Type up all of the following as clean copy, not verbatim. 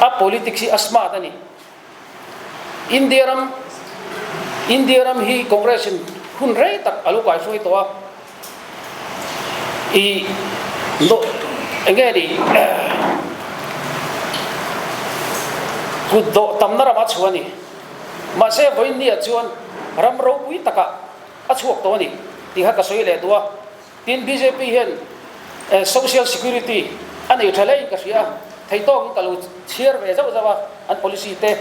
A politics hi a smart a ni. India ram India ram hi Congress in hun rei tak a lo kaihruai tawh a. I no enge ni kut dawh tamna ramah chhuah a ni. Mahse vawiinniah chuan ram ropui takah a chhuak tawh a ni tih kha ka sawi leh duh a. Tin, bjp hian social security a nei tha hlein ka hria a, theihtawkin ka lo chhiar ve zauh zauh a an policy te.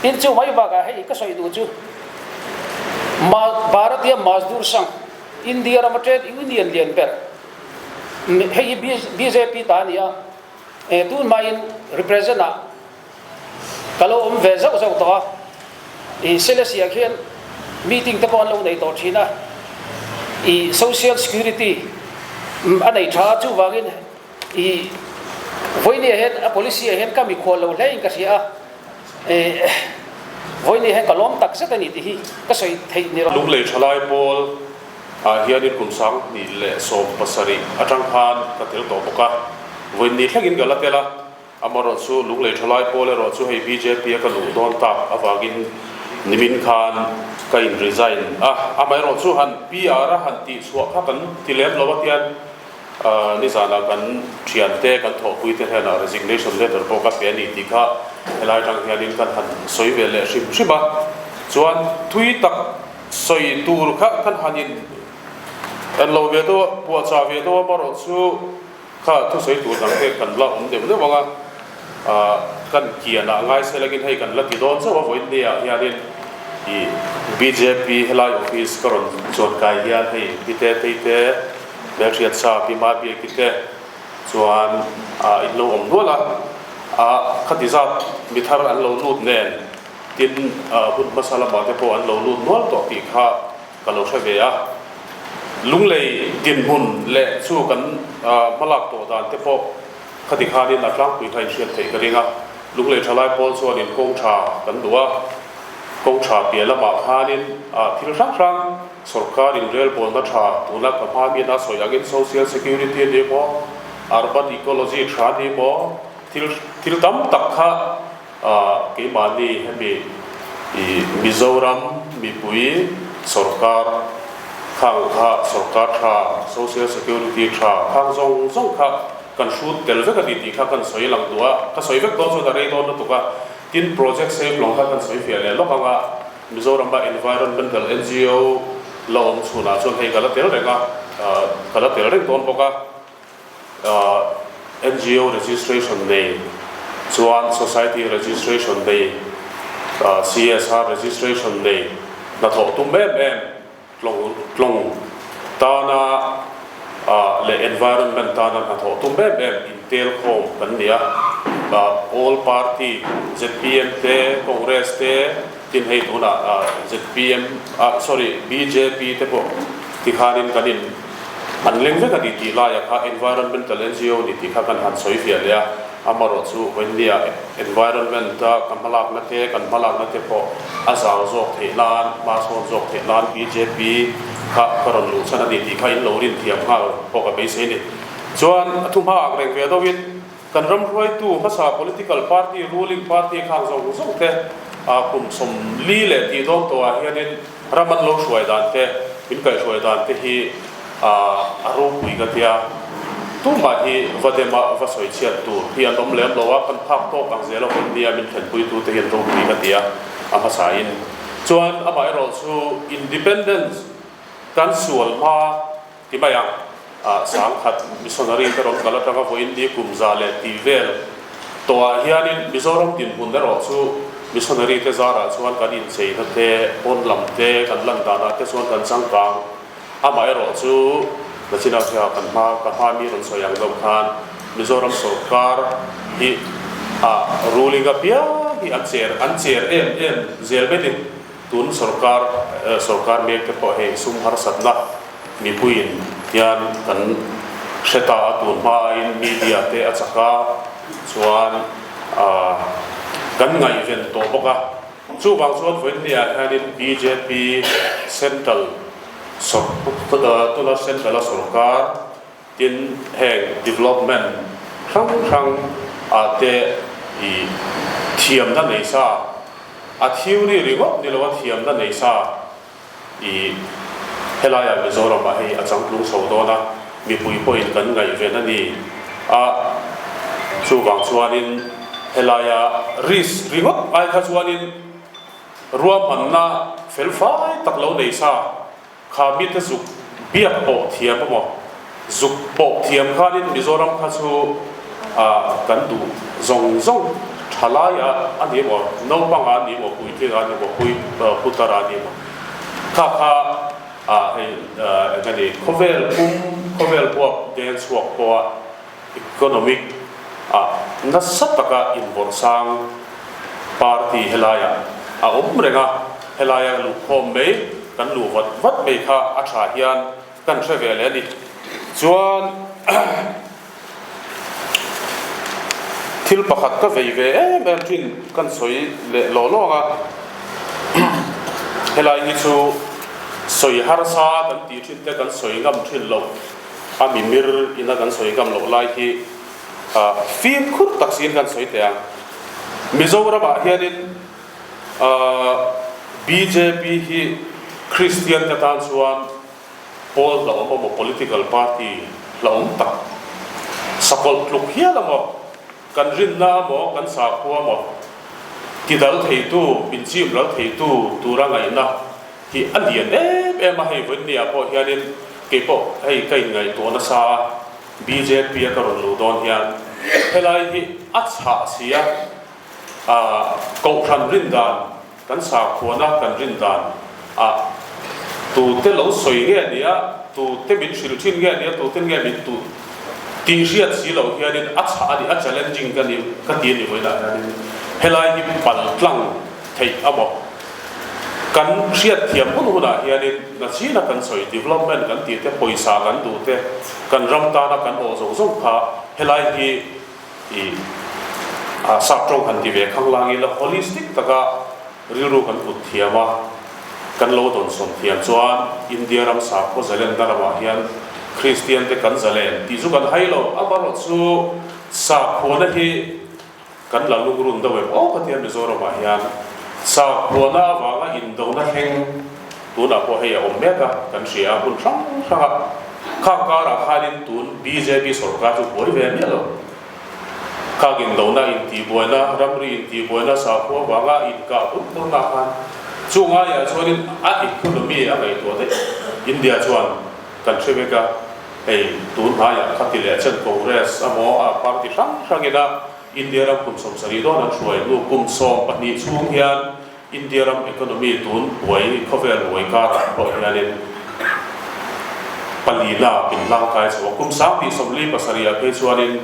Tin, chu mai bakah hei ka sawi duh chu Bharatiya Mazdoor Sangh, India rama trade union lian ber, hei hi bjp ta a ni a, tun hmain represent ah Ka lo awm ve zauh zauh tawh a, i Selesih khian meeting te pawh an lo nei tawh thin a, i social security a nei tha a, chuvangin i vawinia hian a policy ah hian ka mikhual lo hle in ka hria a, i vawinia hian ka lawm tak zet a ni tih hi ka sawi theih ni lo. Lunglei thalai pawl ah hianin kum 2017 atang khan ka tel tawh bawk a, vawiin ni thlengin ka la tel a. Amarawh chu Lunglei Thalai pawl erawh chu hei bjp a ka luh dawn tak avangin nimin khan ka in resign a, amaherawh chu han PR a han tih chhuah kha kan ti lem lo a tian nizanah kan thiante kan thawhpui te hnenah resignation letter pawh ka pe a ni tih kha helai atang hianin kan han sawi ve leh hrim hrim a, chuan thui tak sawi tur kha kan han in en lo ve deuh a, puahchah ve deuh a amarawh chu. Kha thusawi tur dang te kan la awm deuh deuh ang a, kan kianah ngai selangin hei kan la ti dawn chauh a, vawiin ni ah hianin ih bjp helai office ka rawn chuan kai hian hei pi te tei te hmelhriat sa pi ma biaki te chuan in lo awm nual a, khati zat mi thar an lo lut nen tin hun hmasa lamah te pawh an lo lut nual tawh tih kha ka lo hre ve a, Lunglei dinhmun leh chu kan hmalak tawh dan te pawh khati khanin a tlangpui kha inhriat theih ka ring a, Lunglei thalai pawl chuanin kawng tha kan duh a, kawng tha piah lamah khanin thil hrang hrang sawrkar inrelbawlna tha tuna ka hma miin a sawi angin social security a ni maw, urban ecology tha a ni maw, thil thil tam tak kha Keimahni hemi i Mizoram mipui sawrkar khang kha sawrkar tha, social security tha khang zawng zawng kha kan hrut tel vek a ni tih kha kan sawi lang duh a, ka sawi vek dawn chuan a rei dawn lutuk a, tin project save lawng kha kan sawi fiah leh lawk ang a, Mizorama environmental NGO la awm chhunah chuan hei ka la tel reng a, ka la tel reng dawn bawk a. NGO registration nei chuan society registration nei, CSR registration nei hnathawh tum em em tlawng tlawng tana leh environment tana hnathawh tum em em intel khawm kan ni a. All party zpm te, Congress te tin hei tunah zpm sorry bjp te pawh tikhanin kan in An leng vek a ni tih laia kha environmental NGO ni tih kha kan han sawi fiah leh a, amarawh chu Wendy-a environment a ka hmalakna te, kan hmalakna te pawh a zau zawk theih nan, hma sawn zawk theih nan bjp kha ka rawn luh chhan a ni tih kha in lo rin thiam nghal pawh ka beisei a ni. Chuan a thu hma ak reng ve deuhin kan ram hruaitu hmasa political party, ruling party khang zawng zawng te kum 40 leh tih dawn tawhah hianin Ram an lo hruai dan te, min kaihhruai dan te hi a ropui ka tia. Tumah hi va dem a, va sawi chhiat tur hi an awm lem lo a, kan phak tawk ang zel a hawn nia min thlenpuitu te hi an ropui ka tia a hmasain. Chuan amaherawh chu independence kan sual hma ti mai ang, 1000 missionary te rawn kal atanga vawiin ni kum za leh tih vel tawhah hianin Mizoram dinhmun erawh chu missionary te zarah chuan kan incheina te, pawn lam te, kan lan danah te chuan kan changkang. Amaherawh chu Nachina Kheha kan hma ka hma mi rawn sawi ang deuh khan Mizoram sawrkar hi a ruling apiang hi an cher an cher em em zel mai ni. Tun sawrkar sawrkar mek te pawh hei sum harsatna mipuiin hian kan hre ta a, tun hmain media te a chak a, chuan kan ngaihven tawh bawk a. Chuvang chuan vawiinniah hianin bjp central tuna central a sawrkar tin heng development hrang hrang ah te. I thiamna nei sa, a theory ringawt ni lo a thiamna nei sa I helaiah Mizoramah hei a changtlung chho dawn a, mipui pawhin kan ngaihven a ni a, chuvang chuanin helaia risk ringawt ai kha chuanin ruahmanna felfai tak lo nei sa kha mite zuk biak pawh thiam emaw zuk pawh thiam khanin Mizoram kha chu kan duh zawng zawng tha lai a a ni emaw, naupang a ni emaw, puitling a ni emaw, pui putar a ni emaw kha kha hei eng a ni khawvel pum khawvel huap deng chhuak pawha economic ah nasa taka inbawrh sang party helaiah a awm reng a, helaia luhkhawm mai kan luh vat vat mai kha a tha hian kan hre ve leh a ni. Chuan thil pakhat ka vei ve em em thin kan sawi leh lawh lawng a, helai hi chu sawi harsa kan tih thin te kan sawi ngam thin loh a mimir ina kan sawi ngam loh lai hi fimkhur tak siin kan sawi teh ang. Mizoramah hianin Bjp hi Kristian te tan chuan pawl hlauhawm emaw political party hlauhawm tak sakawlh tluk hial emaw kan rinna emaw kan sakhua emaw tidal theitu inchim ral theitu tura ngaihna hi a lian em em a, hei vawinia pawh hianin keipawh hei ka inngaihtuah nasa a. Bjp a ka rawn luh dawn hian helai hi a chhah si a, Kohhran rin dan, kan sakhuana kan rin dan ah tute lo sawi nge nia, tute min hrilh thin nge nia, tute nge min tuh tih hriat si loh hianin a chhah a ni, a challenging ka ni ka ti a ni vawiinah hianin helai hi pal tlang theih a maw? Kan hriatthiam hun hunah hianin nachina kan sawi development kan tih te, pawisa kan duh te, kan ram tana kan awh zawng zawng kha helai hi i sap tawng han ti ve khang langin la holistic taka rilru kan put thiam a, kan lo dawnsawn thiam chuan India ram sakhaw zalenna ramah hian Kristian te kan zalen tih chu kan hai lo. Amaherawhchu sakhuana hi Kan la lungrun deuh em aw ka tia Mizoramah hian sakhuana avanga indona thleng tunah pawh hei a awm mek a, kan hria a hmun hrang hrang a, khang karah khanin tun bjp sorkar chu buai ve miah lo. Khang indona intihbuaina, ramri intihbuaina sakhua avanga inkah pur purna khan chung aiah chuanin a economy a ngaihtuah daih India chuan kan hre vek a. Hei tun hnaiah kha ti leh chen Congress emaw a party hrang hrangin a India ram kum 70 dawn an hruai hnu kum 12 chhung hian India ram economy tun buai khawvel buai karah pawh hianin palina min hlang kai chho a, kum 2047 ah phei chuanin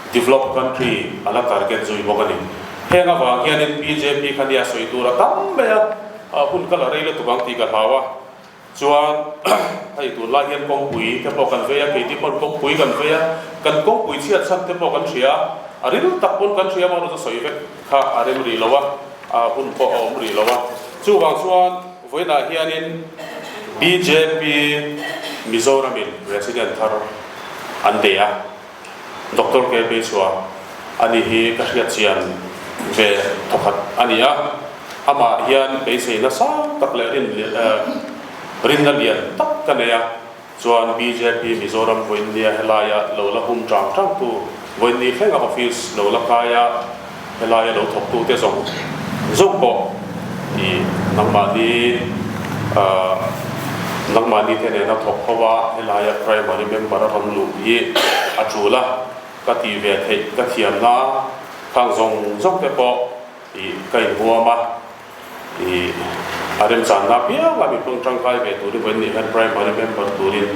developed country a la target zui bawk a ni. Heng avang hianin bjp kha nia sawi tur a tam mai a, hun ka la rei lutuk ang tih ka hlau a. Chuan hei tunlai hian kawngpui te pawh kan vei a, keini pawn kawngpui kan vei a, kan kawngpui chhiat chhan te pawh kan hria a, a ril tak pawn kan hria maw chu sawi vek kha a rem rih lo a, a hun pawh a awm rih lo a. Chuvang chuan vawiinah hianin bjp Mizoramin President thar an nei a, Doctor KB chua ani hi ka hriat chian ve thawkhat a ni a, amah hian beisei nasa tak leh rin rinna lian tak ka nei a, chuan bjp Mizoram vawiinnia helaia lo la hum tang tang tu, vawiinni thlenga office lo la kai a, helaia lo thawk tute zawng zawng pawh i nangmahni nangmahni te nena thawk ho a, helaia primary member a rawn luh hi a tul a, ka tih ve theih ka thiamna khang zawng zawng te pawh i ka inhuam a, i a remchanna apiang a mipang tangkai ve turin vawiin nih hian primary member turin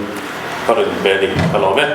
ka rawn inpe a ni, ka lawm e.